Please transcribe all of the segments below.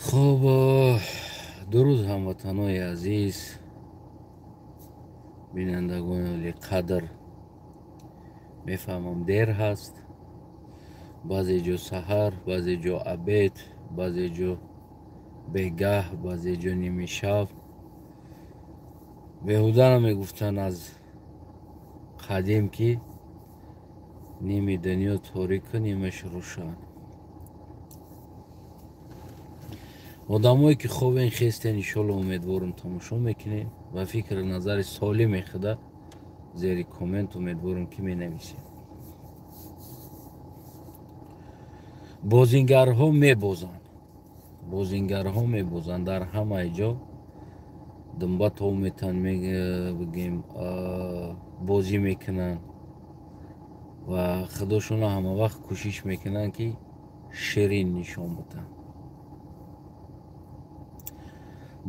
Хуб, дуруд ҳамватанои азиз, бинандагони олиқадр. Мефаҳмам, дер ҳаст, баъзе ҷо саҳар, баъзе ҷо обед, баъзе ҷо бегаҳ, баъзе ҷо нимишаб. Беҳуда намегуфтанд аз қадим, ки ними дунё торику нимаш рӯшан. Одамое ки хобен, хестен, иншолло, умедворам, тамошо мекунем ва фикру назари солиме худа зери коммент, умедворам, ки менависем. Бозингарҳо мебозанд, бозингарҳо мебозанд, дар ҳамаи ҷо думба тов метан, бигем, бозӣ мекунанд ва худошона ҳама вақт кӯшиш мекунанд, ки ширин нишон бидиҳанд.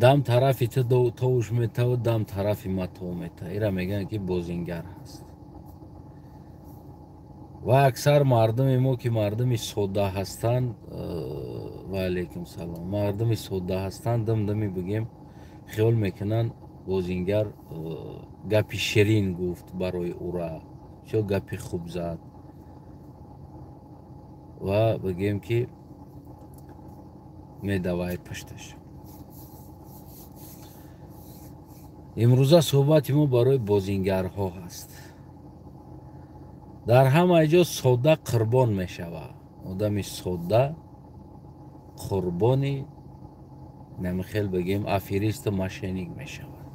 Дам тарафи ту товуш метавад, дам тарафи ма тов мета. Ира мегӯянд, ки бозингар ҳаст. Ва аксар мардуми мо, ки мардуми содда ҳастанд, ва алайкум салом, мардуми содда ҳастанд, дам-дами, бигем, хиёл мекунанд, бозингар гапи ширин гуфт барои ура, чо гапи хуб зад, ва бигем, ки медавай пушташ. Имрӯза суҳбати мо барои бозингарҳо ҳаст. Дар ҳамаи ҷо содда қурбон мешавад. Одами содда қурбони намихел, бигем, аферисту мошенник мешавад.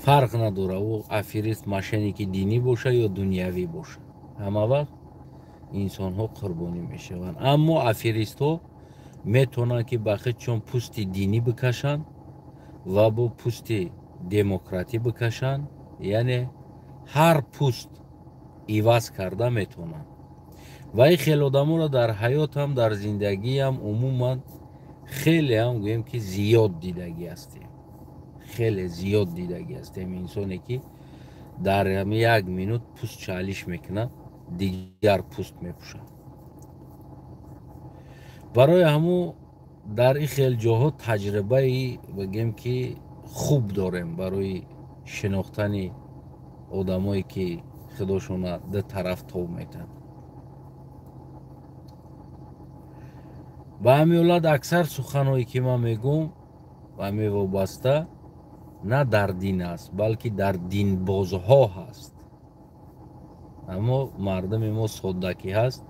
Фарқ надора, ӯ аферист, мошенники динӣ боша ё дунявӣ боша, ҳама вақт инсонҳо қурбонӣ мешаванд. Аммо аферистҳо метавонанд, ки ба худшон пӯсти динӣ бикашанд ва бо пӯсти демократӣ бикашанд, яъне ҳар пӯст иваз карда метавонанд. Ва ин хел одаморо дар ҳаётам, дар зиндагиам умуман хелеам, гӯем, ки зиёд дидагӣ ҳастем, хеле зиёд дидагӣ ҳастем. Инсоне ки дар як минут пӯст чалиш мекунад, дигар пӯст мепӯшад. Барои ҳамун дар ин хел ҷоҳо таҷрибаи, бигем, ки хуб дорем барои шинохтани одамое, ки худошона ду тараф тов метаҳанд. Ба ҳамин ҳолат аксар суханҳое, ки ман мегӯм, ба ҳамин вобаста на дар дин аст, балки дар динбозҳо ҳаст. Аммо мардуми мо соддакӣ ҳаст,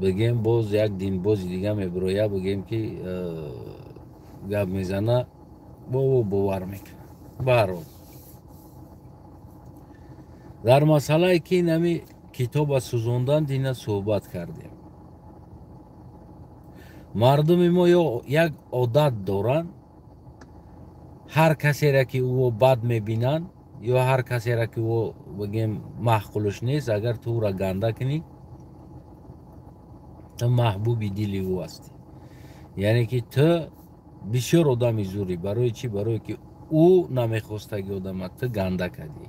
бигем, боз як динбози дига мебироя, бигем, ки гап мезана, бо бовар мекунад. Баҳрҳол, дар масъалае, ки инами китоба сӯзондан, дина суҳбат кардем. Мардуми мо ё як одат доранд: ҳар касеро, ки ӯ бад мебинанд, ё ҳар касеро, ки ӯ, бигем, маъқулш нест, агар ту ӯра ганда кунӣ, ту маҳбуби дили ӯ ҳастӣ, яъне ки ту бисёр одами зурӣ. Барои чӣ? Барое ки ӯ намехостаги одама ту ганда кардӣ,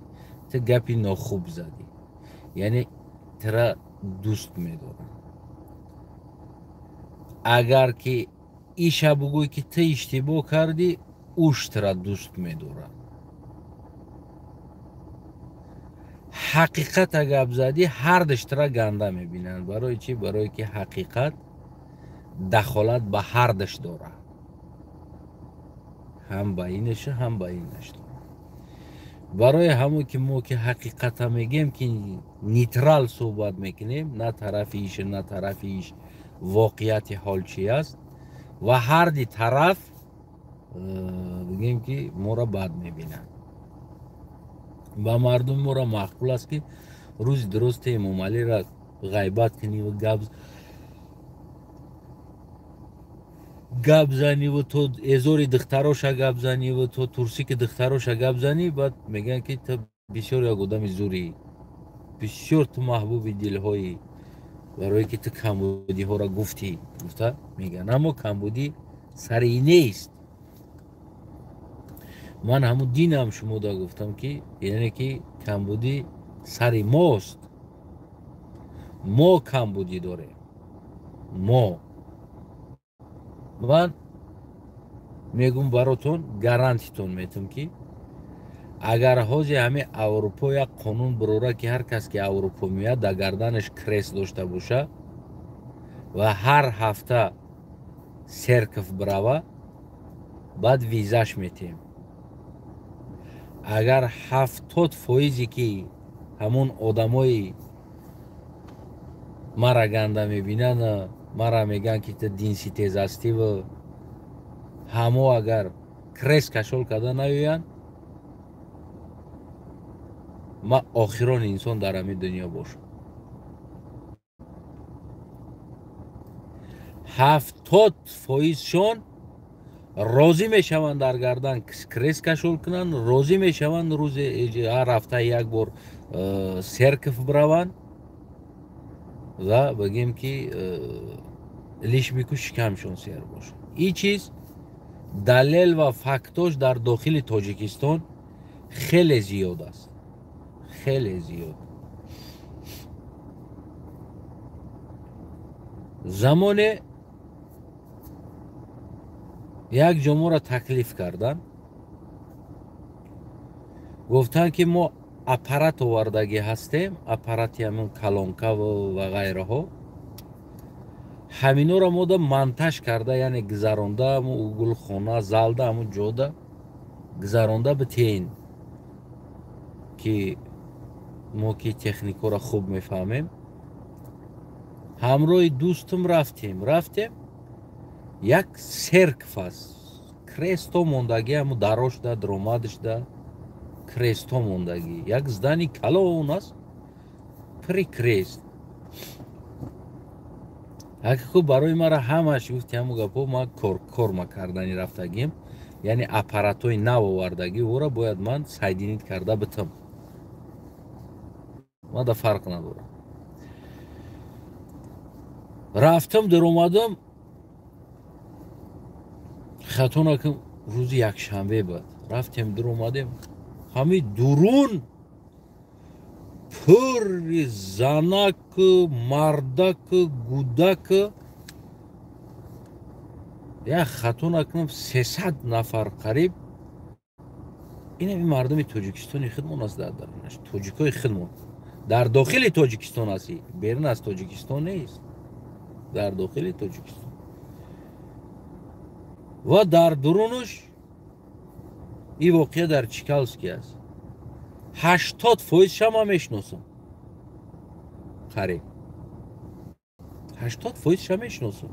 ту гапи нохуб задӣ, яъне тура дӯст медорад. Агар ки иша бугӯй, ки ту иштибоҳ кардӣ, уш тура дӯст медорад. Ҳақиқата гап задӣ, ҳардуш тура ганда мебинанд. Барои чӣ? Барое ки ҳақиқат дахолат ба ҳардуш дорад, ҳам ба инаша, ҳам ба инаш дорад. Барои ҳамон ки мо ки ҳақиқата мегем, ки нейтрал суҳбат мекунем, на тарафи иш, на тарафи иш, воқеияти ҳол чи аст, ва ҳарди тараф, бигем, ки моро бад мебинанд. Ба мардум моро маъқул аст, ки рӯзи дурусти Эмомалиро ғайбат кунӣ ва гап заниву то эзори духтароша гап заниву то турсики духтароша гап занӣ, баъд мегӯянд, ки ту бисёр як одами зурӣ, бисёр ту маҳбуби дилҳоӣ, барое ки ту камбудиҳоро гуфтӣ, гуфта мегӯянд. Аммо камбудӣ сари нест. Ман ҳамун динам шумода гуфтам, ки яъне ки камбудӣ сари мост, мо камбудӣ дорем. Мо ман мегум баротон, гарантитон метам, ки агар ҳози ҳамин Аврупо як қонун бирора, ки ҳар кас ки Аврупо меяд, дар гарданаш крест дошта боша ва ҳар ҳафта церковь бирава, баъд визаш метиҳем. Агар 70%-е ки ҳамон одамои мара ганда мебинанд, мара мегӯянд, ки ту динситез ҳастиву ҳамо, агар крест кашол карда наёянд, ман охирон инсон дар ҳамин дунё бошам. 70%-шон розӣ мешаванд дар гардан крест кашол кунанд, розӣ мешаванд рӯзи ҳар ҳафта як бор церковь бираванд ва бигем, ки лишь бы ку шикамшон сер бошад. Ин чиз далел ва фактош дар дохили Тоҷикистон хеле зиёд аст, хеле зиёд. Замоне як ҷо моро таклиф карданд, гуфтанд, ки мо аппарат овардагӣ ҳастем, аппарати ҳамон калонкаву ва ғайраҳо, ҳаминора мода монтаж карда, яъне гузаронда, ҳамун угулхона залда, ҳамун ҷода гузаронда битеен, ки мо ки техникаро хуб мефаҳмем. Ҳамроҳи дӯстум рафтем, як церковь аст, кресто мондагӣ, ҳамун дарошда дромадашда кресто мондагӣ, як здание калон аст, при крест. Ҳақиқу барои мара ҳамаш гуфти ҳамун гапо, ман корма кардани рафтагим, яъне аппаратҳои нав овардагӣ, ӯро бояд ман соединить карда битам, мада фарқ надорам. Рафтам, даромадам, хато накунам, рӯзи якшанбе буд, рафтем, даромадем, ҳамин дурун пурри занаку, мардаку, гудаку, як хато накунам, 300 нафар қариб. Ин мардуми Тоҷикистони худмон аст, дар дарунаш тоҷикои худмон, дар дохили Тоҷикистон аст, берун аз Тоҷикистон нест, дар дохили Тоҷикистон ва дар дурунаш. Ин воқеа дар Чкаловский аст. 80%-ша ман мешиносам, қариб 80%-ша мешиносам,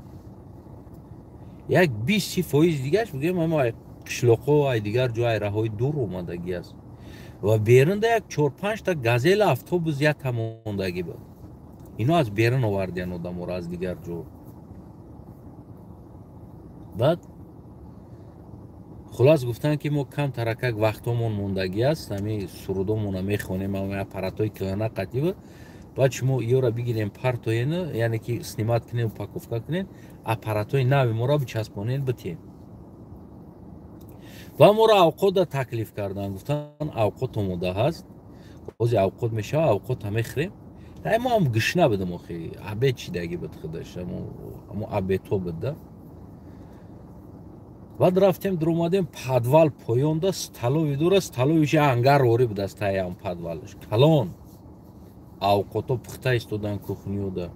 як 20-30% дигараш бигӯем, ҳама қишлоқҳо, ай дигар ҷо, ай раҳои дур омадагӣ аст. Ва берунда як чор-панҷта газела, автобус якта мондагӣ буд, ино аз берун овардиян одаморо аз дигар ҷо. Баъд хулас гуфтанд, ки мо камтаракак вақтомон мондагӣ аст, ҳами сурудомона мехонем, ҳами аппаратҳои кӯҳна қатива, баъд шумо ёра бигирем, партоен, яъне ки снимать кунем, упаковка кунем, аппаратҳои нави моро бичаспонем, битем. Ва моро авқотда таклиф карданд, гуфтанд, авқот омода ҳаст, бози авқот мешава, авқота мехӯрем. Мо ҳам гушна будем, охи обед чидагӣ буд худаш, ҳамо обедҳо буд да. Баъд рафтем, дуромадем, подвал поёнда столовый дора, столовыйши ангар ворӣ буд аз таи ҳам подвалаш калон, авқото пухта истодан кухниёда,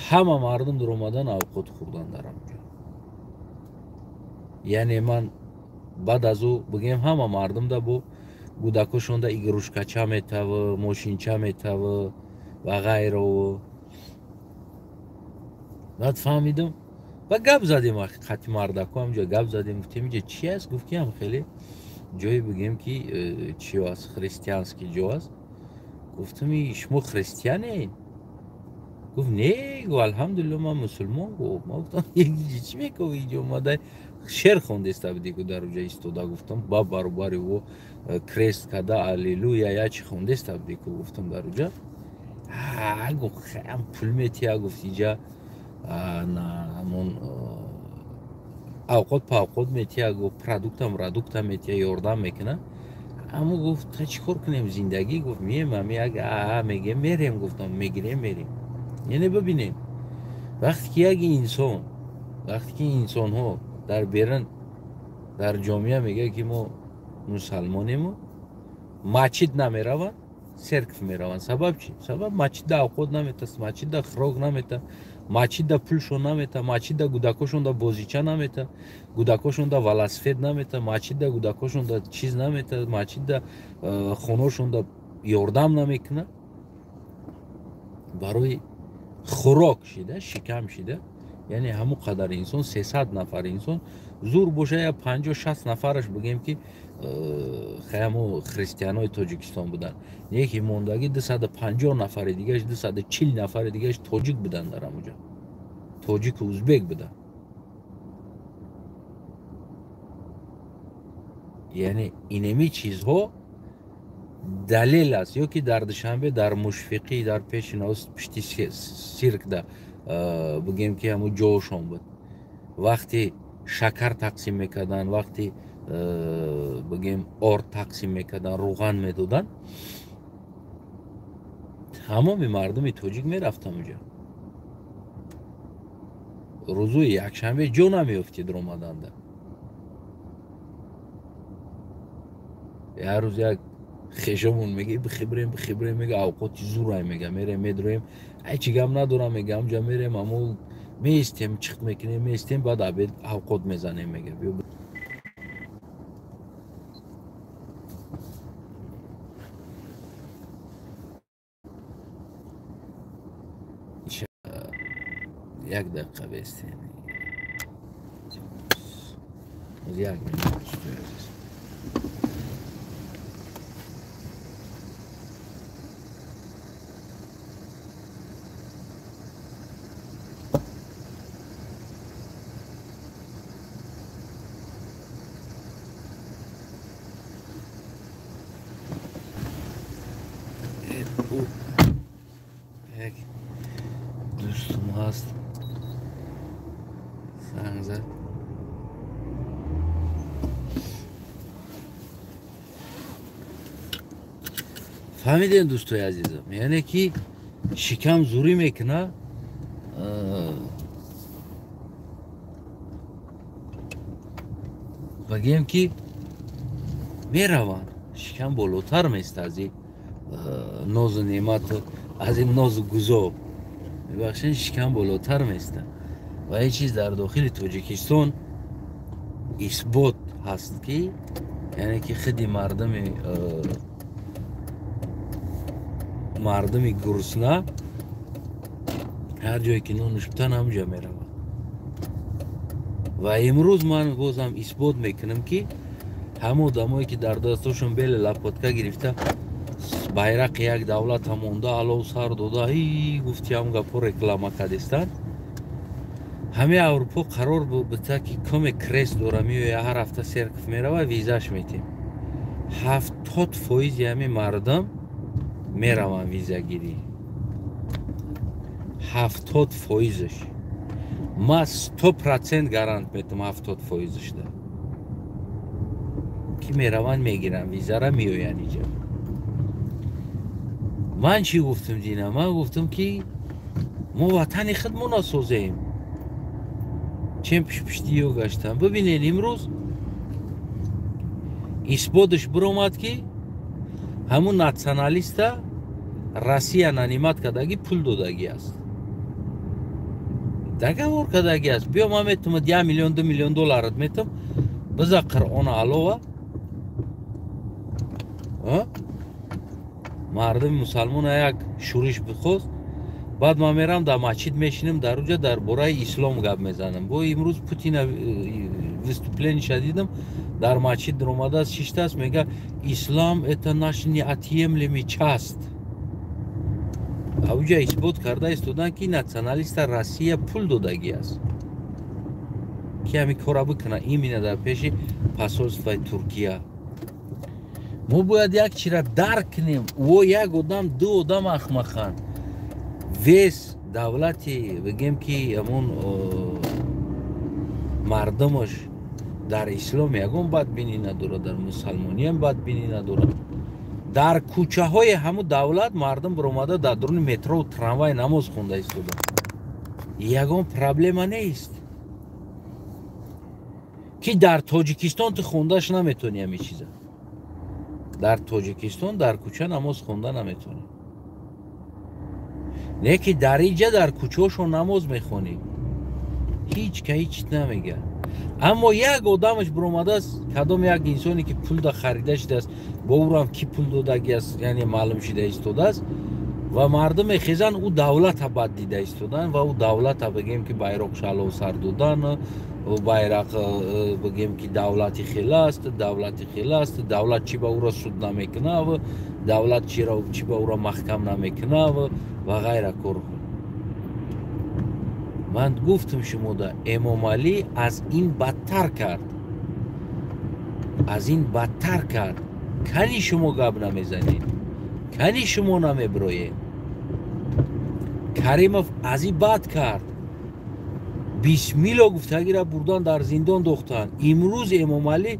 ҳама мардум дуромадан, авқот хӯрдан дар ҳамҷо. Яъне ман баъд аз ӯ бигӯем, ҳама мардумда бо гудакошонда игрушкача метава, мошинча метава ва ғайрову. Баъд фаҳмидам ва гап задем, ҳақиқати мардако ҳамҷо гап задем, гуфтем, инҷа чи аст? Гуфт, ки ҳам хеле ҷое бигӯем, ки чи аст, христианский ҷо аст. Гуфтам, шумо христианед? Гуфт, не, гуфт, алҳамдулилло, ман мусулмон. Гуфт, ман гуфтам, чӣ мекови инҷо омада, шер хондеста будӣ ку дар уҷа истода? Гуфтам, ба баробари ӯ крест када, аллилуя я чи хондеста будӣ ку, гуфтам дар уҷа. Гуфт, хелам пул метия, гуфт, иҷа ҳамон авқот павқот метия, гуфт, продуктам радуктам метия, ёрдам мекуна. Аммо гуфт, та чӣ кор кунем, зиндагӣ, гуфт, мием, ами як мегем, мерем, гуфтам, мегирем, мерем, яъне бибинем. Вақте ки як инсон, вақте ки инсонҳо дар берун дар ҷомеа мегӯяд ки мо мусалмонему, масҷид намераванд, церкв мераванд. Сабаб чи? Сабаб масҷидда авқот намета, масҷидда хӯрок намета, масҷидда пулшон намета, масҷидда гудакошонда бозича намета, гудакошонда велосипед намета, масҷидда гудакошонда чиз намета, масҷидда хоношонда ёрдам намекунад. Барои хӯрок шида, шикам шида, яъне ҳамон қадар инсон, 300 нафар инсон зур боша, я 50-60 нафараш бигем ки ҳамо христианои Тоҷикистон буданд. Не ки мондагӣ 250 нафари дигаш, 240 нафари дигаш тоҷик буданд дар ҳамуҷа. Тоҷику узбек буданд. Яъне инеми чизҳо далел аст. Ё ки дар Душанбе, дар Мушфиқӣ, дар пеши пишти сиркда бигем ки ҳамун ҷошон буд. Вақти шакар тақсим мекарданд, вақти бигем орд тақсим мекарданд, рӯған медоданд, тамоми мардуми тоҷик мерафтам уҷа. Рӯзои якшанбе ҷо намеёфтид ромаданда. Як рӯз як хешомон мега бихибрем, бихибрем, мега авқоти зурай, мега мерем, медроем, ай чӣ гап надорам, мега ҳамҷа мерем, амо меистем, чиқ мекунем, меистем, баъд обед авқот мезанем, мега. Як дақиқа бестем. Як минут. Як дӯстум ҳаст, занг зад. Фаҳмидем дӯстои азизам, яъне ки шикам зурӣ мекуна, бигем ки мераванд, шикам болотар места аз ин нозу неъмат, аз ин нозу гузор, мебахшед, шикам болотар места. Ва ин чиз дар дохили Тоҷикистон исбот ҳаст ки яъне ки худи мардуми гурусна ҳар ҷое ки нонуш бутан ҳамҷа меравад. Ва имрӯз ман бозам исбот мекунам ки ҳама одамое ки дар дастошон бели лапотка гирифта байрақи як давлата монда, алов сар дода, ҳи гуфти ҳам гапо реклама кардистанд, ҳамаи Аврупо қарор бита ки коме крест дора, меоя ҳар ҳафта серкв мерава, визаш метем. 70% ҳамин мардум мераванд визагирӣ. 70%-ш. Ма 100% гарант метам 70%-шда. Ки мераванд мегиранд визара, меоянд иҷа. Ман чӣ гуфтам дина? Ман гуфтам ки мо ватани худмона созем. Чем пишпишти ё гаштам. Бибинед имрӯз исботаш биромад ки ҳамун националиста Россия нанимат кардаги, пул додагӣ аст, договор кардагӣ аст. Биё ман метумад 1 миллион 2 миллион долларат метум, биза Қуръона алова. Мардуми мусалмона як шӯриш бихост, баъд ман мерам дар масҷид мешинам, дар уҷа дар бораи ислом гап мезанам. Бо имрӯз Путина выступлениша дидам, дар масҷид омадааст, шиштааст, мега ислам это наш неотъемлемый часть. Ауҷа исбот карда истодан ки националиста Россия пул додагӣ аст ки ҳамин кора бикуна, именно дар пеши посольствои Туркия. Мо бояд як чира дарк кунем. О як одам, ду одам ахмаханд. Вес давлати бигем ки ҳамон мардумаш дар ислом ягон бадбинӣ надорад, дар мусалмониам бадбинӣ надорад. Дар кӯчаҳои ҳамун давлат мардум биромада дар дуруни метрову трамвай намоз хонда истода. Ягон проблема нест. Ки дар Тоҷикистон ту хондаш наметонӣ ҳамин чиза. Дар Тоҷикистон дар кӯча намоз хонда наметонӣ. Не ки дар инҷа дар кӯчаҳошон намоз мехонӣ. Ҳеҷ ка ҳеҷ намега. Аммо як одамаш биромадааст, кадом як инсоне ки пул да харида шудааст, бо ӯрам ки пул додагӣ аст, яъне маълум шуда истодааст, ва мардум мехезанд, ӯ давлата бад дида истоданд ва ӯ давлата бигем ки байроқ шалов сар додан, байрақ бигем ки давлати хел аст, давлати хел аст, давлат чӣ ба ӯро суд намекунав, давлат чӣ ба ӯро маҳкам намекунав ва ғайра корҳо. Ман гуфтам шумода, Эмомалӣ аз ин бадтар кард. Аз ин бадтар кард. Кани шумо гап намезанед, кани шумо намеброед. Каримов аз ин бад кард. Бисмилло гуфтагиро бурдан дар зиндон дохтанд. Имрӯз Эмомалӣ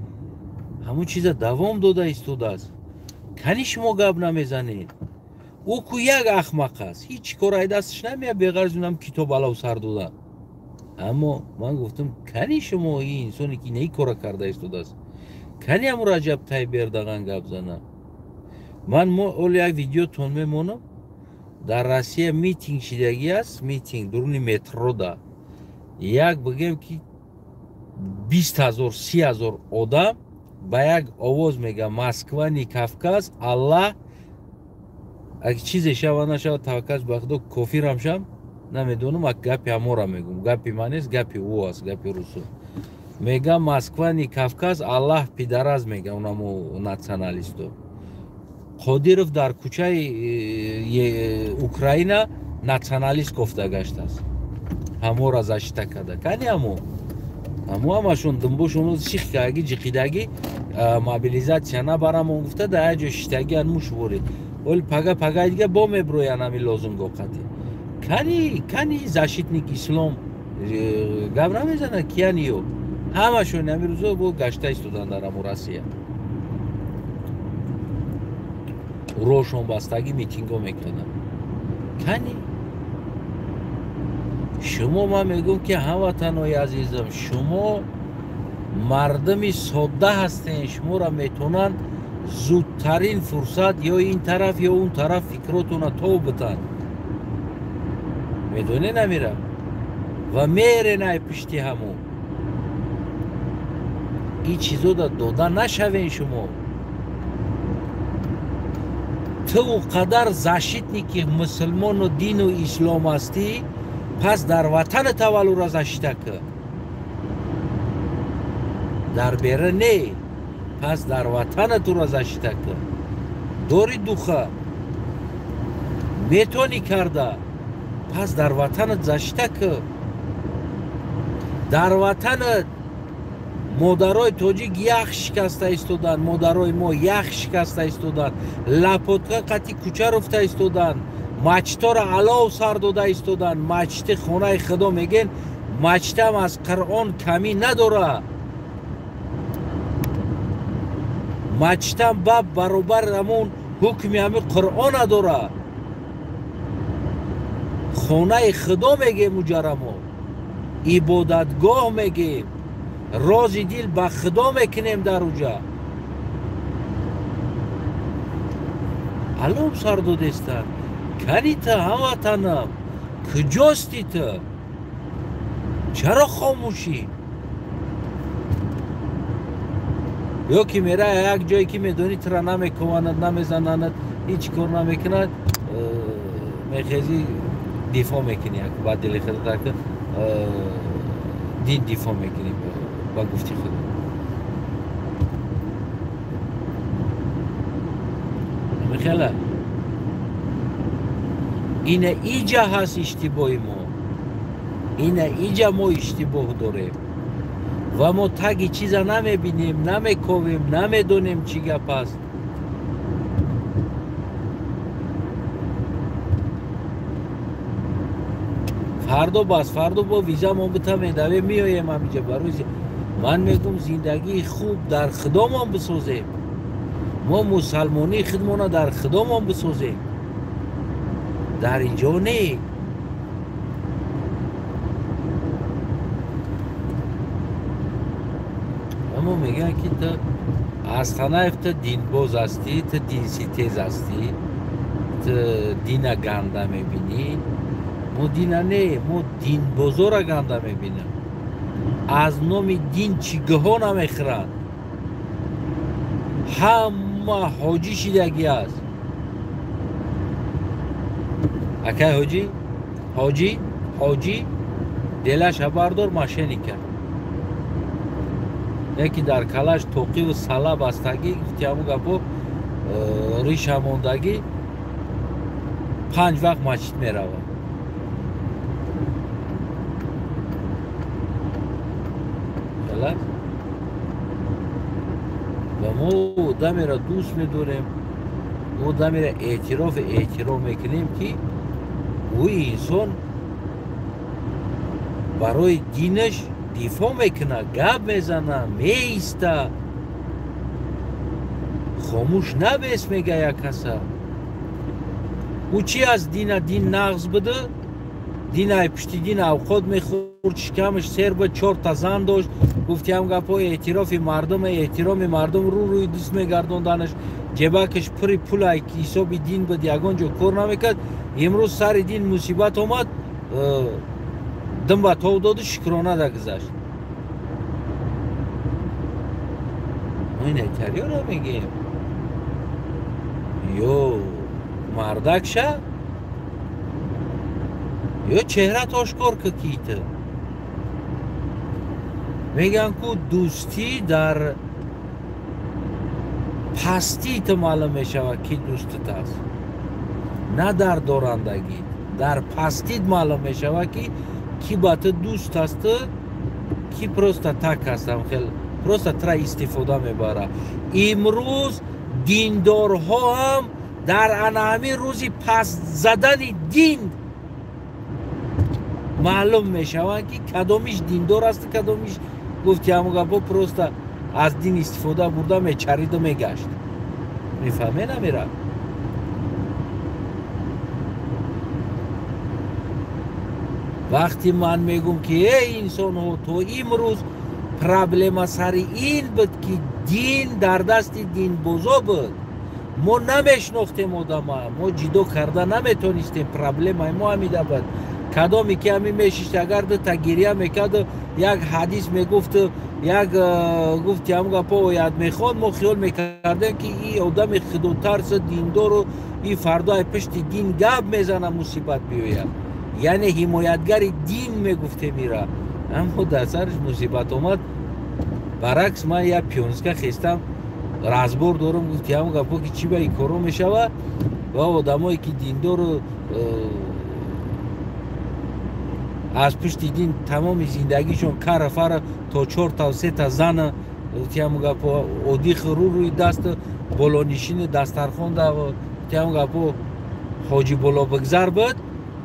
ҳамон чиза давом дода истодааст. Кани шумо гап намезанед. Ӯ ку як ахмақ аст, ҳеҷ кор ай дасташ намеяд, беғарз унам китоб алав сар дода. Аммо ман гуфтам, кани шумо ин инсоне ки ин кора карда истодааст, кани ҳамун Раҷаб Тайиб Эрдоған гап зана. Ман оли як видеотон мемонам. Дар Россия митинг шидагӣ аст, митинг дуруни метрода. Як бигем ки 20 000, 30 000 одам ба як овоз мега: Москва не Кавказ, Аллах. Аги чизе шава нашава, таваккал ба Худо, кофирам шам, намедонам, ак гапи ҳамора мегум. Гапи ман нест, гапи ӯ аст, гапи русу. Мега Москва не Кавказ, Аллах пидараз, мега унамо националисто. Қодиров дар кӯчаи Украина националист кофта гаштааст. Ҳамора защита карда. Кани ҳамо? Ҳамо ҳамашон думбошон ших кардаги, ҷиқидаги, мобилизатсия набарамон гуфта, дар як ҷо шиштагиан муш ворид. Оли пага-пага дига бо меброян ҳамин лозунго қатӣ. Кани защитник ислом гап намезанад, киян ё? Ҳамашон ҳамин рӯзо бо гашта истоданд дар ҳамо Россия. Рошон бастагӣ митинго мекарданд. Кани? Шумо, ман мегӯм ки ҳамватанои азизам, шумо мардуми содда ҳастед, шуморо метавонанд зудтарин фурсат ё ин тараф ё он тараф фикротона тов битанд. Медонед намира? Ва мерен ай пишти ҳамон. Ин чизода дода нашавен шумо. Ту он қадар защитники мусулмону дину ислом ҳастӣ, пас дар ватанат аввал ӯро защита кун. Дар бера не, пас дар ватанат ӯро защита кун. Дори духа метонӣ карда, пас дар ватанат защита кун. Дар ватанат модарои тоҷик ях шикаста истоданд, модарои мо ях шикаста истоданд, лапотка қати кӯча руфта истоданд, мачтора алов сар дода истоданд. Мачти хонаи худо мегӯен, мачтам аз Қуръон камӣ надора. Мачтам баб баробар ҳамон ҳукми ҳамин Қуръона дора. Хонаи худо мегӯем, муҷаррамо, ибодатгоҳ мегӯем, рози дил ба худо мекунем дар уҷа. Алом сар додестанд. Кани ту, ҳамватанам, куҷости ту? Чаро хомӯшӣ? Ё ки мера як ҷое ки медонӣ тура намекованад, намезананад, ҳеҷ кор намекунад, мехезӣ дифоъ мекунӣ, ба дили худат дин дифоъ мекунӣ ба гуфти худо. Михела, ина иҷа ҳаст иштибоҳи мо, ина иҷа мо иштибоҳ дорем ва мо таги чиза намебинем, намековем, намедонем чӣ гап аст. Фардо бас, фардо бо визамон бита медавем, меоем ҳамиҷа барои. Ман мегӯм зиндагии хуб дар худомон бисозем. Мо мусалмонии худмона дар худомон бисозем, дар инҷо не. Одамо мегӯянд, ки ту Астанаев, ту динбоз ҳастӣ, ту динситез ҳастӣ, ту дина ганда мебинӣ. Мо дина не, мо динбозора ганда мебинем. Аз номи дин чӣ гиҳо намехӯранд. Ҳама ҳоҷӣ шидагӣ аст. Акай ҳоҷӣ, ҳоҷӣ, ҳоҷӣ делаша бардор, мошенника. Яке дар калаш тоқиву сала бастагӣ, гуфти ҳамун гапо, риша мондагӣ, 5 вақт масҷид меравад. Ва мо одамеро дӯст медорем, мо одамеро эътироф эҳтиром мекунем, ки ӯ инсон барои динаш дифоъ мекунад, гап мезана, меиста, хомӯш набес, мега як каса. Ӯ чи аз дина? Дин нағз буда, динай пушти дин авқот мехӯрд, шикамаш сер буд, 4та зан дошт. Гуфти ҳам гапҳо эътирофи мардум, эҳтироми мардум рӯ рӯи дуст мегардонданаш, ҷебакаш пури пулай, ки ҳисоби дин буд, ягон ҷо кор намекард. Имрӯз сари дин мусибат омад, дим ба тов доду шукрона дагузашт. Мо ин мегӯем, ё мардак ша, ё чеҳрат ошкор ка кита. Мегӯянд, ку дӯстӣ дар пастии ту маълум мешавад, ки дӯстат аст, на дар дорандагӣ. Дар пастит маълум мешавад, ки ки ба ту дӯст асту, ки просто так астам, хел просто тра истифода мебарад. Имрӯз диндорҳо ҳам дар ана ҳамин рӯзи паст задани дин маълум мешаванд, ки кадомиш диндор асту, кадомиш, гуфти ҳамон гапҳо, просто аз дин истифода бурда мечариду мегашт. Мефаҳме намера? Вақти ман мегӯм, ки эй инсонҳо, то имрӯз проблема сари ин буд, ки дин дар дасти динбозо буд. Мо намешнохтем одама, мо ҷидо карда наметонистем. Проблемаи мо ҳамида буд. Кадоме ки ҳамин мешишт, агар дута гиря мекарду, як ҳадис мегуфту, як, гуфти ҳамон гапо, оят мехонд, мо хиёл мекардем, ки и одами худотарсу диндору, и фардо ай пушти дин гап мезана, мусибат биёяд, яъне ҳимоятгари дин мегуфтем ира. Аммо дар сараш мусибат омад. Баръакс, ман як пионска хестам, разбор дорам, гуфти ҳамон гапо, ки чӣ ба ин коро мешавад ва одамое ки диндору аз пушти дин тамоми зиндагишон кара фара то 4та 3та зана, гуфти ҳамон гапо, одих рӯ рӯи даст болонишини дастархон, гуфти ҳамон гапо, ҳоҷи болобигзар буд,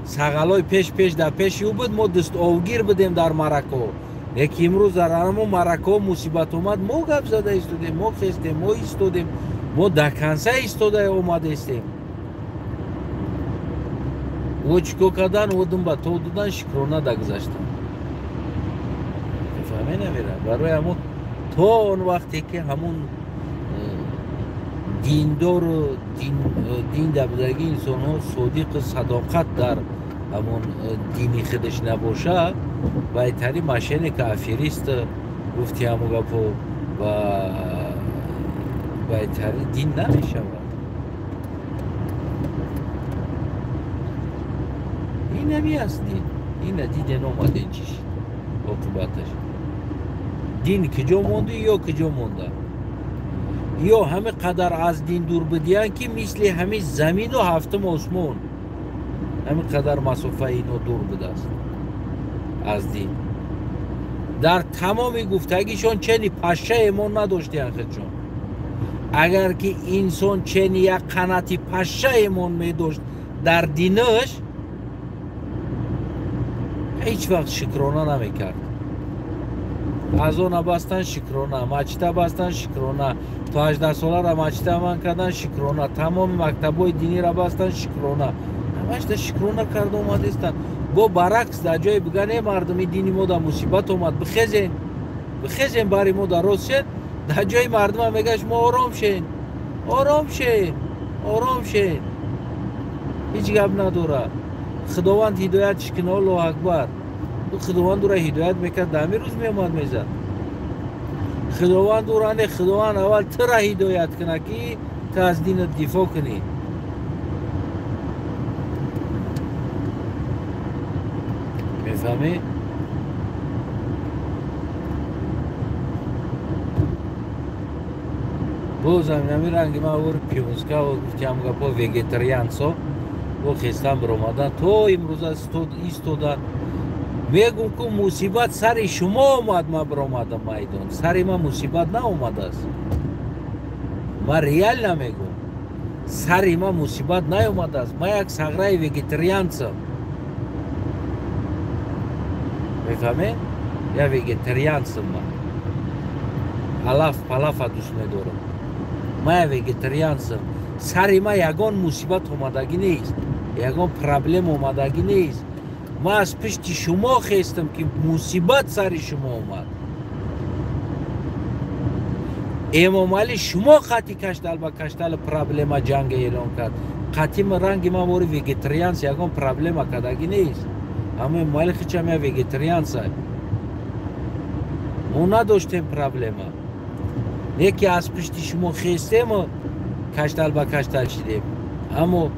сағалои пеш пеш дар пеши ӯ буд, мо дастовгир будем дар марако. Лекин имрӯз дар ҳамон марако мусибат омад, мо гап зада истодем, мо хестем, мо истодем, мо до конца истода омадаистем. Ӯ чӣ кор кардан? Ӯ дум ба тов додан, шукрона дагузаштан. Мефаҳме намера? Барои ҳамон то он вақте ки ҳамун диндору дин дар будагии инсонҳо содиқу садоқат дар ҳамон дини худаш набошад, байтари мошенника, аферист, гуфти ҳамон гапо, ва байтари дин намешавад. Инами аст дин. Ина диден, омаден, чиш оқибаташ. Дин куҷо монду ё куҷо монда? Ё ҳаме қадар аз дин дур будиянд, ки мисли ҳамин замину ҳафтум осмон ҳамин қадар масофаи ино дур будааст аз дин. Дар тамоми гуфтагишон чени пашша эмон надоштиянд худшон. Агар ки инсон чени як қанати пашша эмон медошт дар динаш, ҳеҷ вақт шукрона намекард. Азона бастан шукрона, мачита бастан шукрона, то 18 солара мачита ман кардан шукрона, тамоми мактабҳои динира бастан шукрона, ҳамашта шукрона карда омадестанд. Бо баръакс, дар ҷое биган: э мардуми, дини мо дар мусибат омад, бихезен, Бихезен бари мо дароз шед, дар ҷои мардума мега шумо ором шен, ором шен, ором шен, ҳеҷ гап надорад. Худованд ҳидоятш кина, Аллоҳу акбар. Худованд ӯра ҳидоят мекард, дар ҳамин рӯз меомад мезад. Худованд ӯра не, Худованд аввал тура ҳидоят кина, ки ту аз динат дифоъ кунӣ. Мефаҳмӣ? Бозам ҳамин ранги ман вор пиёзка гуфтиам гапо вегетарианцо бо хестан биромадан то имрӯза истодан. Мегум ку мусибат сари шумо омад, ман биромадам майдон, сари ман мусибат наомадааст. Ман реально мегум, сари ман мусибат наомадааст. Ман як сағраи вегетарианцам, мефаҳмед? Я вегетарианцам, ман алаф палафа дӯст медорам. Ман вегетарианцам. Сари ман ягон мусибат омадагӣ нест, ягон проблем омадагӣ нест. Ман аз пишти шумо хестам, ки мусибат сари шумо омад. Эмомалӣ шумо қати каштал ба каштал проблема ҷанг эълон кард. Қати ранги ман вори вегетарианс ягон проблема кардагӣ нест. Аммо Эмомалӣ хичам я вегетарианса. Мо надоштем проблема. Не ки аз пишти шумо хестему каштал ба каштал шидем. Аммо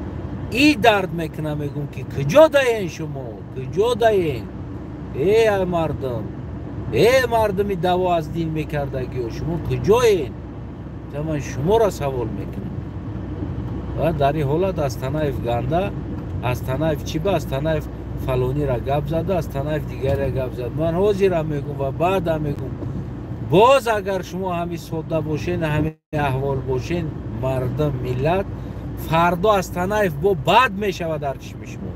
и дард мекунам, мегум ки куҷо даен шумо, куҷо даен? Э мардум, э мардуми даъво аз дин мекардагиё, шумо куҷоен? Та ман шуморо савол мекунам. Ва дар ин ҳолат Астанаев ганда, Астанаев чӣ ба Астанаев фалонира гап зада, Астанаев дигарра гап зад. Ман ҳозирам мегум ва баъдам мегум, боз агар шумо ҳамин содда бошен, ҳамин аҳвол бошен, мардум, миллат, фардо Астанаев бо бад мешавад дар чишми шумо.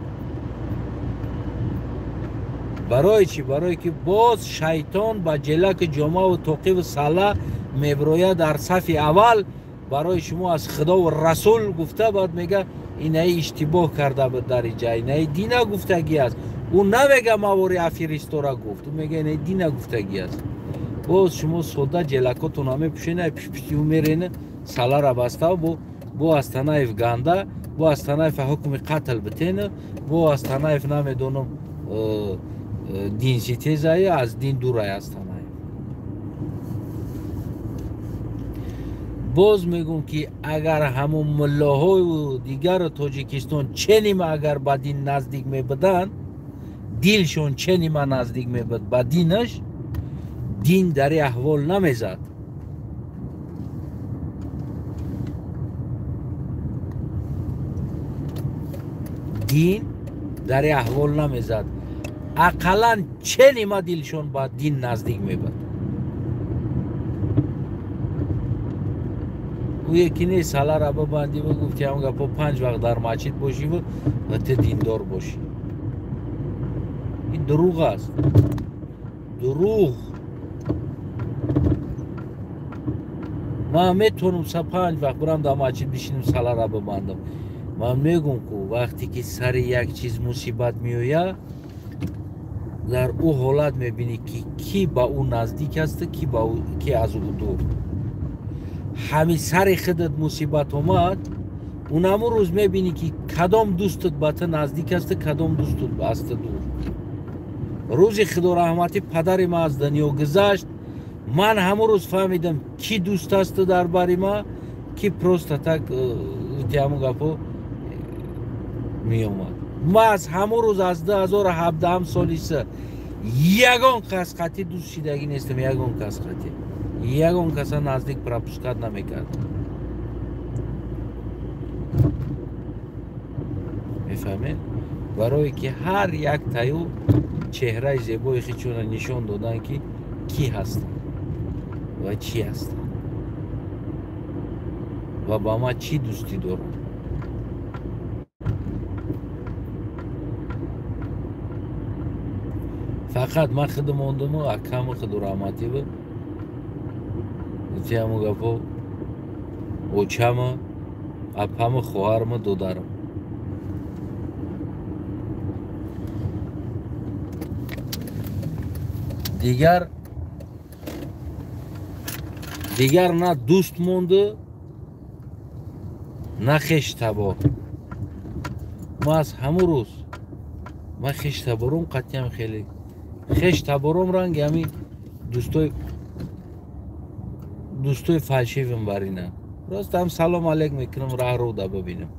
Барои чӣ? Барое ки боз шайтон ба ҷелаки ҷомаву тоқиву сала меброяд дар сафи аввал, барои шумо аз худову расул гуфта, баъд мега инаи иштибоҳ карда буд дар иҷа, инаи дина гуфтагӣ аст. Ӯ намега мавори афиристора гуфт, ӯ мега инаи дина гуфтагӣ аст. Боз шумо содда ҷелакотона мепӯшен, ай пишпишти ӯ мерен, салара баста бо Астанаев ганда, бо Астанаев ҳукми қатл битен, бо Астанаев намедонам динситезае, аз дин дурае Астанаев. Боз мегум ки агар ҳамон муллоҳою дигару Тоҷикистон ченима агар ба дин наздик мебуданд, дилшон ченима наздик мебуд ба динаш, дин дар ин аҳвол намезад. Дин дар ин аҳвол намезад. Ақаллан ченима дилшон ба дин наздик мебуд. Ӯ яке не салара бибандӣ ва гуфти ҳам гапо 5 вақт дар масҷид бошӣ ва ту диндор бошӣ. Ин дурӯғ аст. Дурӯғ. Ман метавонам 5 вақт бирам дар масҷид бишинам салара бибандам. Ман мегум ку вақте ки сари як чиз мусибат меояд, дар ӯ ҳолат мебинӣ ки кӣ ба ӯ наздик аст, ки аз ӯ дур. Ҳамин сари худат мусибат омад, унамун рӯз мебинӣ ки кадом дӯстат ба ту наздик аст, кадом дӯстат аз ту дур. Рӯзи худораҳматӣ падари ман аз дунё гузашт, ман ҳамун рӯз фаҳмидам ки дӯст аст дар бари ман, ки просто так ҳамун гапо меомад. Ман аз ҳамун рӯз аз 2017 соли ягон кас қатъи дӯст шидагӣ нестам, ягон кас қатъи, ягон каса наздик пропускат намекардам. Мефаҳмед? Барое ки ҳар як таю чеҳраи зебои хичона нишон доданд, ки кӣ ҳастанд ва чӣ ҳастанд ва ба ман чӣ дӯстӣ доранд. Фақат ман худ мондуму акаму худораҳмативу гуфтиаму гапо очаму апаму хоҳарму додарам. Дигар Дигар на дӯст монду, на хештабор. Ма аз ҳамун рӯз ман хештабором қатъиям хеле хештабором ранги ҳамин дӯстои фальшивым барина. Просто ҳам салом алейк мекунам, раҳро да бибинам.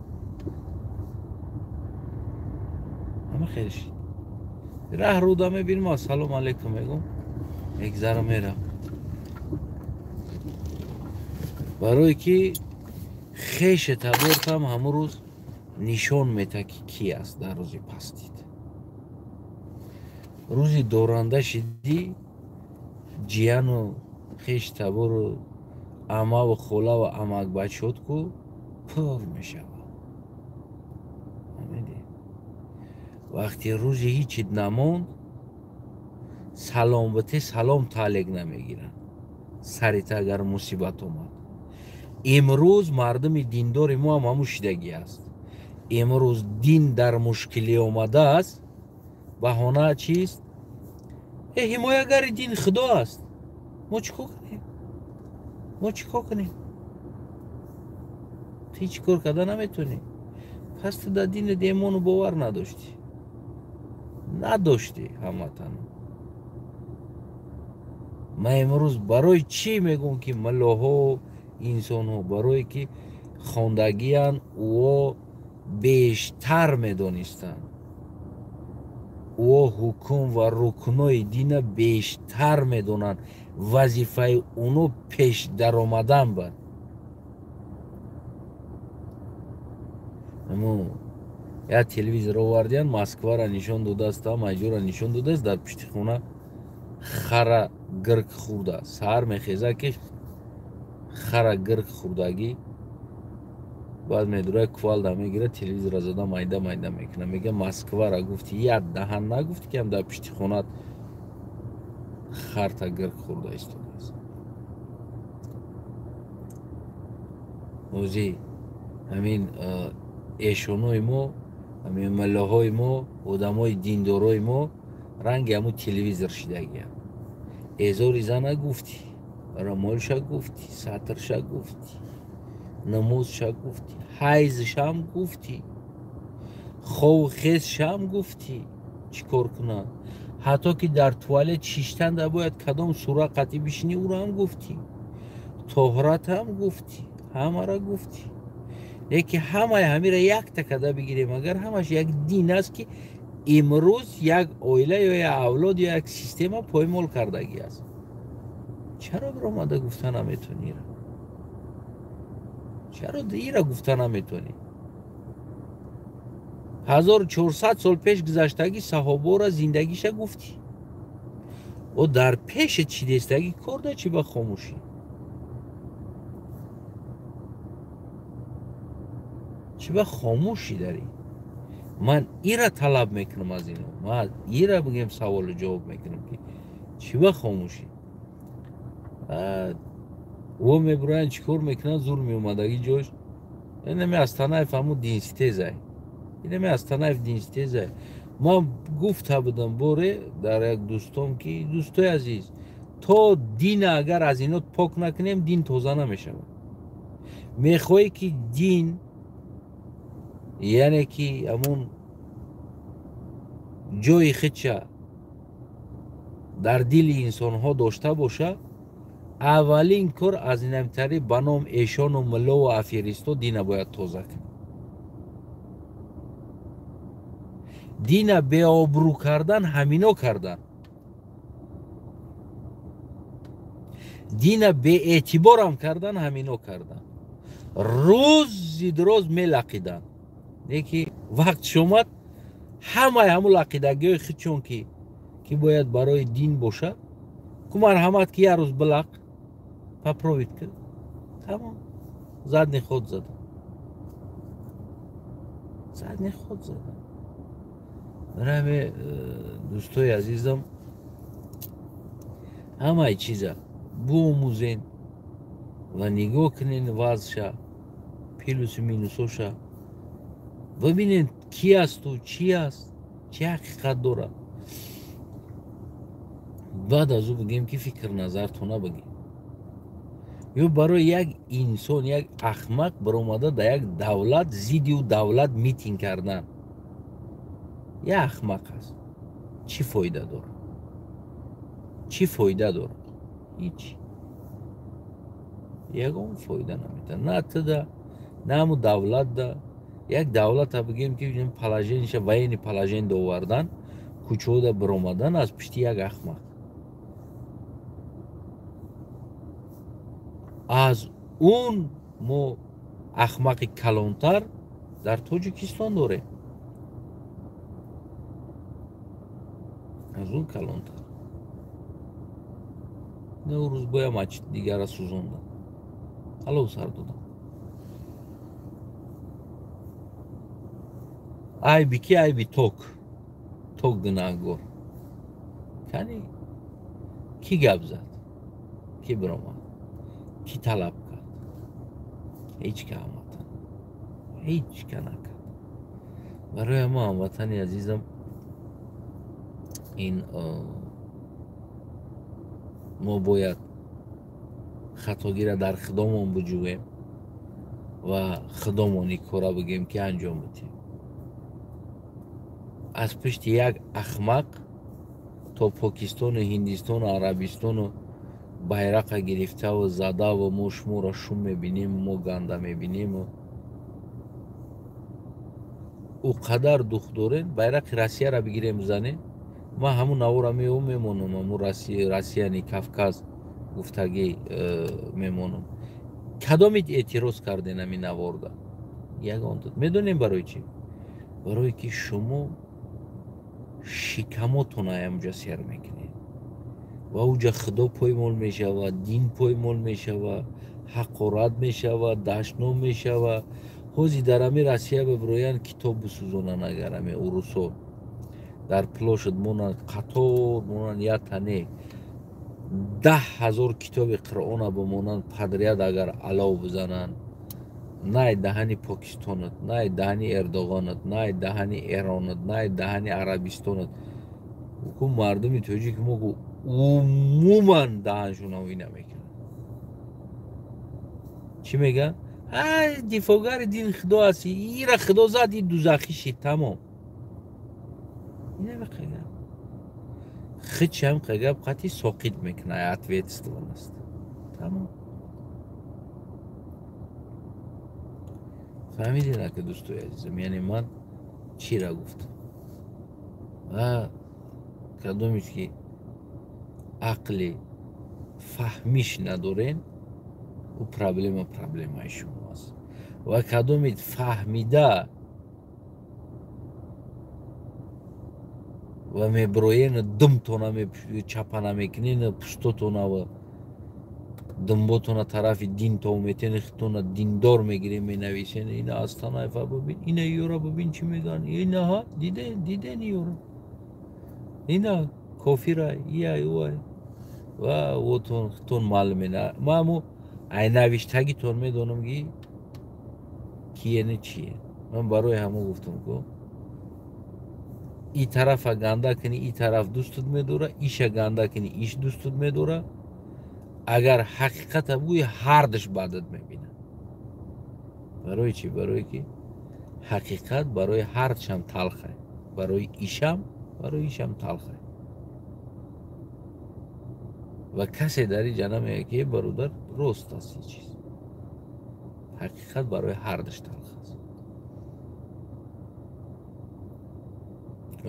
Ҳама хеле шид. Раҳро да мебинам, салом алейкум мегӯм, мегзарам мерам. Барое ки хеше табортам ҳамун рӯз нишон мета ки ки аст дар рӯзи пастид. Рӯзи доранда шидӣ, ҷияну хеш табору амаву холаву амакбачот ку пур мешавад. Вақте рӯзи ҳичит намонд, салом бите салом таълиқ намегиранд. Сарита агар мусибат омад. Имрӯз мардуми диндори мо ҳам ҳамун шидагӣ аст. Имрӯз дин дар мушкилӣ омадааст. Баҳона чист? Ҳимоягари дин Худо аст. Мо чӣ кор кунем? Мо чӣ кор кунем? Ту ҳеҷ кор карда наметавонӣ. Пас ту дар динат эмону бовар надоштӣ. Надоштӣ ҳамватано. Ман имрӯз барои чӣ мегӯм ки муллоҳо инсонҳо, барое ки хондагиянд, ӯо бештар медонистанд. Ӯо ҳукм ва рукнои дина бештар медонанд. Вазифаи уно пеш даромадан бад. Аммо як телевизор овардиянд, Москвара нишон додааст, майҷора нишон додааст, дар пишти хона хара гирк хӯрда. Саҳар мехеза ки хара гирк хӯрдагӣ, баъд медурад кувалда мегирад, телевизорро зада майда майда мекунад. Мега Москвара гуфти, як даҳан нагуфти ки ҳам дар пишти хонат харта гирк хӯрда истодааст. Ози ҳамин эшонои мо, ҳамин муллоҳои мо, одамои диндорои мо ранги ҳамун телевизор шидагианд. Эзори зана гуфтӣ, рамолша гуфтӣ, сатрша гуфтӣ, намозша гуфтӣ, ҳайзшам гуфтӣ, хову хезшам гуфтӣ, чӣ кор кунад. Ҳатто ки дар туалет шиштанда бояд кадом сура қатъӣ бишинӣ, ӯро ҳам гуфтӣ, тоҳратам гуфтӣ, ҳамаро гуфтӣ. Лекин ҳамаи ҳамира якта када бигирем, агар ҳамаш як дин аст ки имрӯз як оила ё як авлод ё як система поймол кардагӣ аст. Чаро биромада гуфта наметавонӣ? Чаро ира гуфта наметавонӣ? 1400 сол пеш гузаштагӣ саҳобаро зиндагиша гуфтӣ. О дар пеше чӣ дестагӣ кор да чӣ ба хомӯшӣ? Чӣ ба хомӯшӣ дарӣ? Ман ира талаб мекунам аз ино. Ман ира бигем саволу ҷавоб мекунам ки чӣ ба хомӯшӣ? О мебуранд чӣ кор мекунанд, зур меомадагӣ ҷош. Инаме Астанаев ҳамун динситезай. Инаме Астанаев динситезай. Ман гуфта будам боре дар як дӯстом ки дӯстои азиз, то дина агар аз ино пок накунем, дин тоза намешавад. Мехоҳӣ ки дин, яъне ки ҳамун ҷои худша дар дили инсонҳо дошта боша, аввалин кор аз инамтари ба ном эшону муллову аферисто дина бояд тоза кунад. Дина беобрӯ кардан ҳамино кардан. Дина беэътиборам кардан ҳамино кардан. Рӯзи дароз мелақиданд. Леки вақтш омад, ҳамаи ҳамун лақидагиҳои худшон ки бояд барои дин бошад, ку марҳамат ки як рӯз билақ, попробит кун, тамом, задни ход зада. Задни ход зада. Барои дӯстои азизам, ҳамаи чиза биомӯзен ва нигоҳ кунен вазъша, плюсу минусоша, бибинед ки асту чӣ аст, чӣ ҳақиқат дорад. Баъд аз ӯ бигем ки фикр назартона бигем. Ё барои як инсон, як ахмақ баромада дар як давлат зидди ӯ давлат митинг кардан. Як ахмақ аст. Чӣ фоида дорад? Чӣ фоида дорад? Ҳеҷ. Ягон фоида наметавонад. На туда, на ҳамун давлат да. Як давлата бигем ки положениша военный положение довардан, кӯчаода баромадан аз пишти як ахмақ. Аз он мо ахмақи калонтар дар Тоҷикистон дорем. Аз он калонтар. Наврӯз боя мачид дигара сӯзондан. Алов сар додам. Айби ки айби ток. Ток гунаҳгор. Кани ки гап зад? Ки биромад? Ки талаб кард? Ҳеҷ ка ҳамватан. Ҳеҷ ка накард. Барои мо ҳамватани азизам ин мо бояд хатогира дар худомон буҷӯем ва худомон ин кора бигем ки анҷом бидиҳем. Аз пишти як ахмақ то Покистону Ҳиндистону Арабистону байрақа гирифтаву задаву мо шуморо шум мебинем, мо ганда мебинему ӯ қадар дух дорем, байрақи Россияро бигирем бизанем. Ман ҳамун навора меём мемонам, ҳамун Россияни Кавказ гуфтагӣ мемонам. Кадомит эътироз карден ҳамин наворда? Ягон. Медонем барои чӣ? Барое ки шумо шикамотон аямҷа сер мекунед ва уҷа худо поймол мешавад, дин поймол мешавад, ҳақорат мешавад, дашном мешавад. Ҳози дар ҳамин Россия бибироянд китоб бисӯзонанд, агар ҳамин урусо дар площадь монанд, қатор монанд, як тане 10,000 китоби Қуръона бимонанд подряд, агар алов бизананд, най даҳани Покистонат, най даҳани Эрдоғонат, най даҳани Эронат, най даҳани Арабистонат. Ку мардуми тоҷик мо умуман даҳаншон ҳавӣ намекунад. Чӣ мегӯянд? Ай дифоъгари дини худо ҳастӣ, ира худо зад, и дузахӣ шид, тамом. Инамеқагап. Хичам қагап қатъи соқит мекунад, ответственность. Тамом. Фаҳмидед ака дӯстои азизам, яъне ман чира гуфтам? Ва кадомеш ки ақли фаҳмиш надорен, ӯ проблема проблемаи шумо аст. Ва кадомед фаҳмида ва мебироену думтона чапа намекунену пустотона ва думботона тарафи дин то метени, худтона диндор мегирем, менависен, ина Астанаева бибин, ина ёра бибин чӣ мегӯянд, инаҳа диден, диден ёра, ина кофира, ияй уай ва отон худтон маълум мена. Ма аму ай навиштагитон медонам ки киене чие. Ман барои ҳамо гуфтам ку и тарафа ганда кунӣ, и тараф дӯстут медора, иша ганда кунӣ, иш дӯстут медора. Агар ҳақиқата бигӯӣ, ҳардуш бадат мебинад. Барои чӣ? Барое ки ҳақиқат барои ҳардушам талхай, барои ишам, барои ишам талхай. Ва касе дар ин ҷа намегӯяд ки бародар рост аст ин чиз. Ҳақиқат барои ҳардуш талх аст.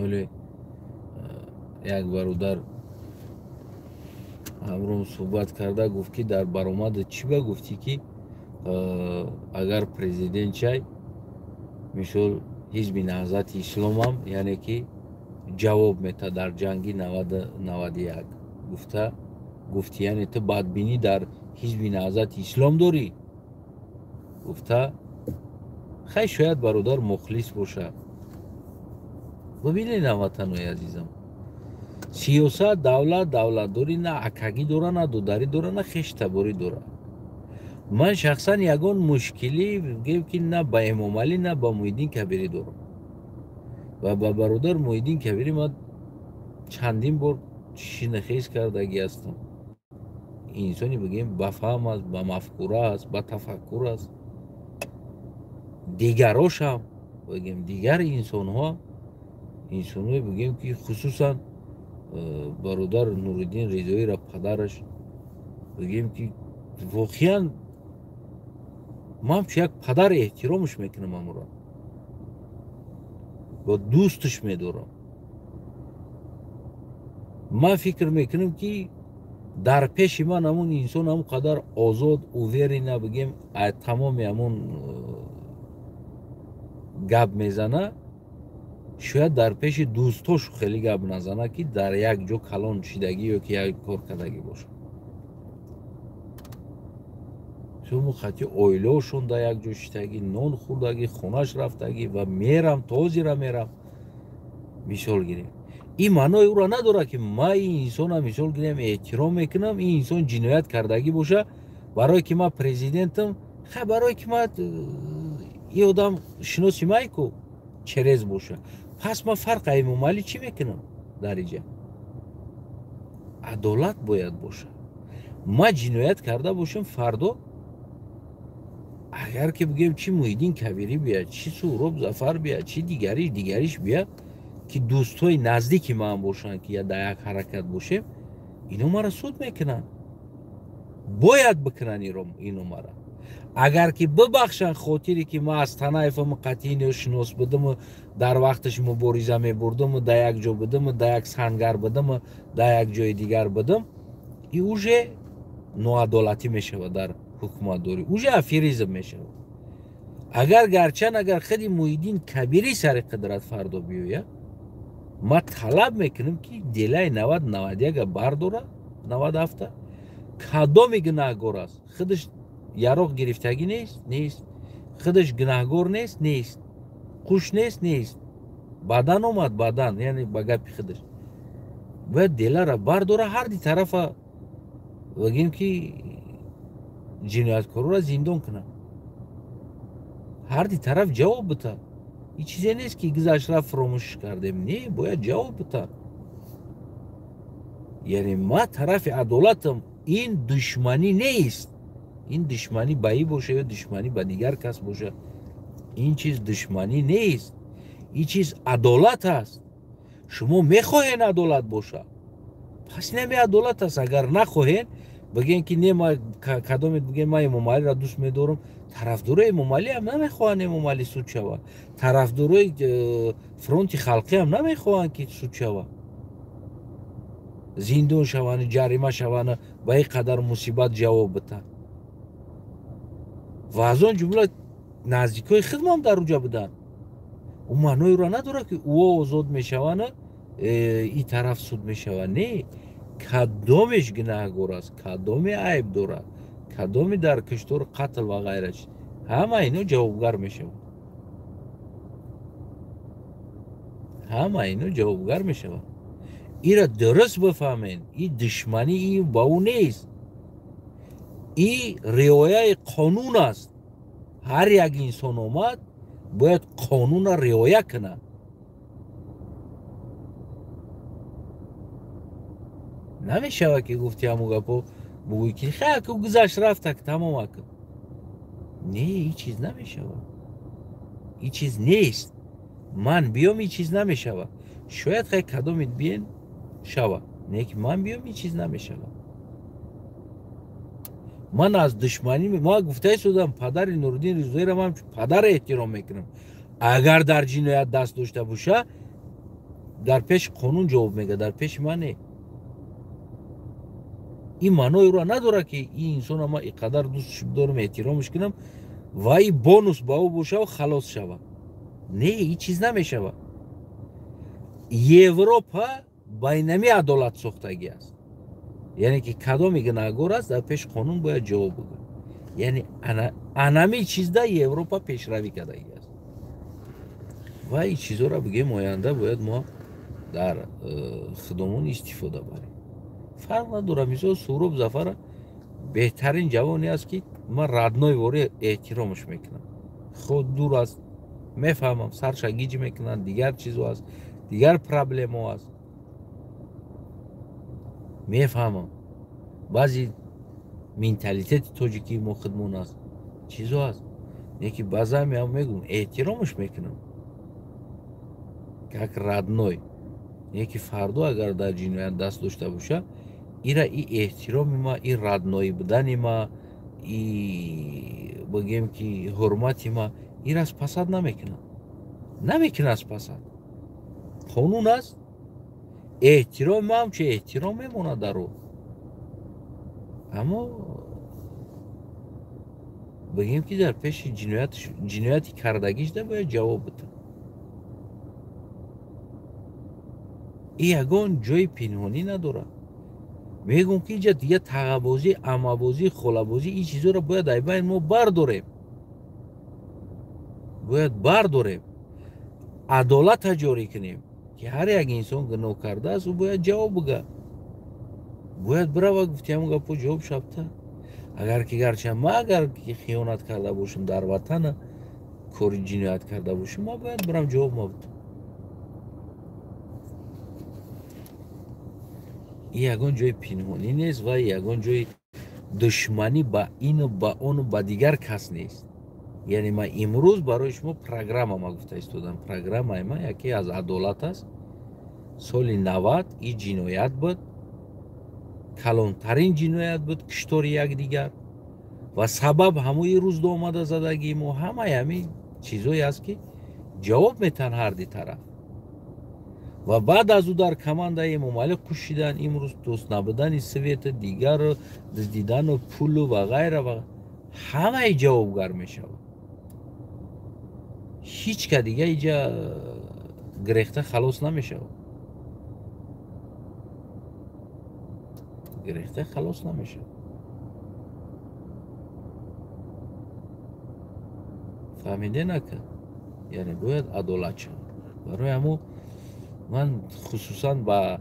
Оле як бародар ҳамроҳ суҳбат карда гуфт ки дар баромада чӣ ба гуфтӣ ки агар президент чай, мисол ҳизби Наҳзати Исломам, яъне ки ҷавоб метад дар ҷанги 91 гуфта гуфти, яъне ту бадбинӣ дар ҳизби Наҳзати Ислом дорӣ гуфта. Хай шояд бародар мухлис бошад. Бибинед ҳамватанои азизам, сиёсат, давлат, давлатдорӣ на акагӣ дора, на додарӣ дора, на хештаборӣ дора. Ман шахсан ягон мушкилӣ гӯем ки на ба Эмомалӣ, на ба Муҳиддин Кабирӣ дорам. Ва ба бародар Муҳиддин Кабирӣ ман чандин бор шинахез кардагӣ ҳастам. Инсони бигем ба фаҳм аст, ба мафкура аст, ба тафаккур аст. Дигарошам бигем, дигар инсонҳо, инсонҳое бигем ки хусусан бародар Нуриддин Ризоиро падараш бигем ки воқеан ман чу як падар эҳтиромаш мекунам, амуро ва дӯсташ медорам. Ман фикр мекунам ки дар пеши ман ҳамун инсон ҳамун қадар озод, уверенно бигем, тамоми ҳамун гап мезана, шояд дар пеши дӯстош хеле гап назана, ки дар як ҷо калон шидагӣ ё ки як кор кардагӣ бошад. Шумо хати оилаошон дар як ҷо шидагӣ, нон хӯрдагӣ, хонаш рафтагӣ ва мерам, тозира мерам. Мисол гирем, ин маънои ӯро надорад ки ман ин инсона мисол гирем эҳтиром мекунам, ин инсон ҷиноят кардагӣ боша, барое ки ман президентам, хай барое ки ман ин одам шиноси май ку через боша, пас ман фарқ Эмомалӣ чӣ мекунам дар иҷа? Адолат бояд бошад. Ман ҷиноят карда бошам, фардо агар ки бигем чи Муҳиддин Кабирӣ бияд, чи Суҳроб Зафар бияд, чи дигариш дигариш бияд, ки дӯстҳои наздики ман бошанд, ки дар як ҳаракат бошем, ино маро суд мекунанд, бояд бикунанд ино мара. Агар ки бибахшанд хотире ки ман аз Танаевам қатъино шинос будаму дар вақташ мубориза мебурдаму дар як ҷо будаму дар як сангар будаму дар як ҷои дигар будам, и уже ноадолатӣ мешавад дар ҳукуматдорӣ, уже аферизм мешавад. Агар гарчанд агар худи Муҳиддин Кабирӣ сари қудрат фардо биёяд, ман талаб мекунам ки делаи 90-91 бардора, 97 кадоми гунаҳгор аст, худаш яроқ гирифтагӣ нест, нест, худаш гунаҳгор нест, нест, қуш нест, нест, бадан омад, бадан, яъне ба гапи худаш бояд делара бардора, ҳар ди тарафа бигем ки ҷинояткорора зиндон кунад, ҳар ди тараф ҷавоб бита. Ин чизе нест ки гузашт рафт фаромӯш кардем, не, бояд ҷавоб бита. Яъне ман тарафи адолатам, ин душманӣ нест, ин душманӣ ба ин боша ё душманӣ ба дигар кас боша, ин чиз душманӣ нест, ин чиз адолат аст. Шумо мехоҳен адолат боша, пас инами адолат аст. Агар нахоҳен, бигӯен ки не, ма кадомет бигӯен ман Эмомалиро дӯст медорам, тарафдорои Эмомалӣ ҳам намехоҳанд Эмомалӣ суд шавад, тарафдорои фронти халқӣ ҳам намехоҳанд ки суд шавад, зиндон шаванд, ҷарима шаванд, ба ин қадар мусибат ҷавоб битанд. Ва аз он ҷумла наздикҳои хидмам дар уҷа буданд. Ӯ маънои ӯро надорад ки ӯ озод мешаванд, ин тараф суд мешавад. Не, кадомеш гунаҳгор аст, кадоме айб дорад, кадоме дар киштор қатл ва ғайра, ҳама ино ҷавобгар мешаванд, ҳама ино ҷавобгар мешаванд. Ира дуруст бифаҳмед, ин душманӣ ин ба ӯ нест, ин риояи қонун аст. Ҳар як инсон омад бояд қонунро риоя кунад. Намешавад ки гуфти ҳамун гапо бугӯй ки хай ку гузашт рафт, так тамом ака. Не, ин чиз намешавад, ин чиз нест. Ман биём ин чиз намешавад. Шояд хай кадомит биен шавад, не ки ман биём ин чиз намешавад. Ман аз душманӣ, ман гуфтаи судам, падари Нуриддин Ризоиро ман падар эҳтиром мекунам. Агар дар ҷиноят даст дошта боша, дар пеши қонун ҷавоб мегӯяд, дар пеши ман не. Ин маънои ӯро надорад ки ин инсонро ман ин қадар дӯстш дорам, эҳтиромаш кунам ва ин бонус ба ӯ бошаву халос шавад. Не, ин чиз намешавад. Европа байнами адолат сохтагӣ аст. Яъне ки кадоме гунаҳгор аст, дар пеши қонун бояд ҷавоб бигӯяд. Яъне анами чизда Европа пешравӣ кардагӣ аст. Ва ин чизҳоро бигӯем оянда бояд мо дар худомон истифода барем. Фарқ надорад. Мисол Суҳроб Зафара беҳтарин ҷавоне аст ки ман родной ворӣ эҳтиромаш мекунам. Худ дур аст, мефаҳмам, сарша гиҷ мекунанд, дигар чизо аст, дигар проблемо аст, мефаҳмам. Баъзе Менталитети тоҷикии мо худмон аст, чизо аст. Не ки баъзан мегӯм, эҳтиромаш мекунам как родной. Не ки фардо агар дар ҷиноят даст дошта боша, ира и эҳтироми ма, и родной будани ма, и бигем ки ҳурмати ма ира спасать намекунад. Намекунад спасать. Қонун аст. Эҳтироми ма ҳамчун эҳтиром мемонад дар ӯ. Аммо бигем ки дар пеши ҷинояти кардагишда бояд ҷавоб бидад. И ягон ҷои пинҳонӣ надорад. Мегӯм ки инҷа дига тағабозӣ, аммабозӣ, холабозӣ, ин чизҳоро бояд ай байн мо бардорем. Бояд бардорем. Адолата ҷорӣ кунем, ки ҳар як инсон гуноҳ кардааст, ӯ бояд ҷавоб бигӯяд. Бояд бирава, гуфти ҳамон гапҳо ҷавоб шабта. Агар ки гарчанд ман агар ки хиёнат карда бошам дар ватана, кори ҷиноят карда бошам, ман бояд бирам ҷавоб мабудам. И ягон ҷои пинҳонӣ нест ва ягон ҷои душманӣ ба ину ба ону ба дигар кас нест. Яъне ман имрӯз барои шумо программа ма гуфта истодам. Программаи ман яке аз адолат аст. Соли 90 и ҷиноят буд, калонтарин ҷиноят буд, киштори якдигар, ва сабаб ҳамои рӯз омада задагии мо, ҳамаи ҳамин чизое аст ки ҷавоб метаҳанд ҳар ди тараф. Ва баъд аз ӯ дар командаи Эмомалӣ кушидан, имрӯз дӯст набудани света, дигару дуздидану пулу ва ғайра ва ҳамаи ҷавобгар мешавад. Ҳеҷ ка дига иҷа гирехта халос намешавад. Гирехта халос намешавад. Фаҳмиде нака? Яъне бояд адолат шавад. Барои ҳамо ман хусусан ба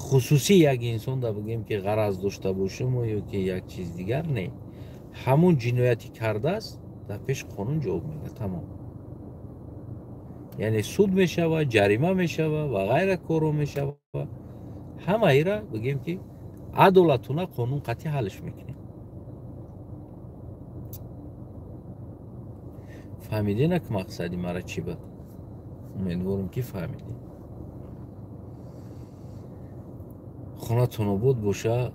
хусусӣ як инсон да бигем ки ғараз дошта бошам ё ки як чиз дигар, не. Ҳамон ҷинояти кардааст, дар пеш қонун ҷавоб мегӯяд, тамом. Яъне суд мешавад, ҷарима мешавад ва ғайра корҳо мешавад. Ҳамаира бигем ки адолатона қонун қатъи ҳаллш мекунем. Фаҳмиде на ки мақсади мара чӣ буд? Умедворам ки фаҳмидед. Хонатон обод боша,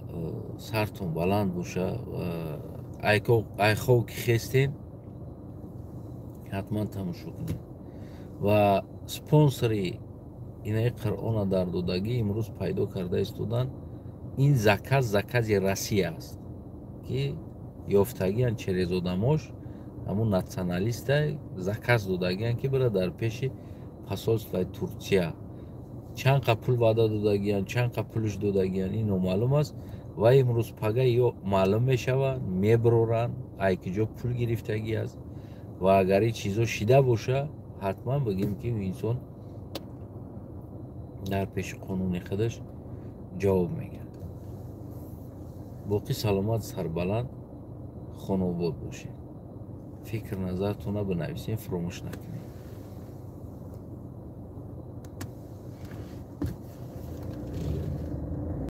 сартон баланд боша, айхов ки хестен ҳатман тамошо кунед. Ва спонсори инаи Қуръона дар додагӣ имрӯз пайдо карда истодан, ин заказ закази Россия аст, ки ёфтагиан через одамош, ҳамун националиста заказ додагиан, ки бира дар пеши посольствои Турция. Чанд қа пул ваъда додагиан, чанд қа пулш додагиан, ин номаълум аст. Ва имрӯз пага ё маълум мешавад, меброранд, ай ки ҷо пул гирифтагӣ аст. Ва агар ин чизо шида боша, ҳатман бигем ки инсон дар пеши қонуни худаш ҷавоб мегирад. Боқӣ саломат, сарбаланд, хонобод бошед. Фикр назартона бинависем, фуромӯш накунед.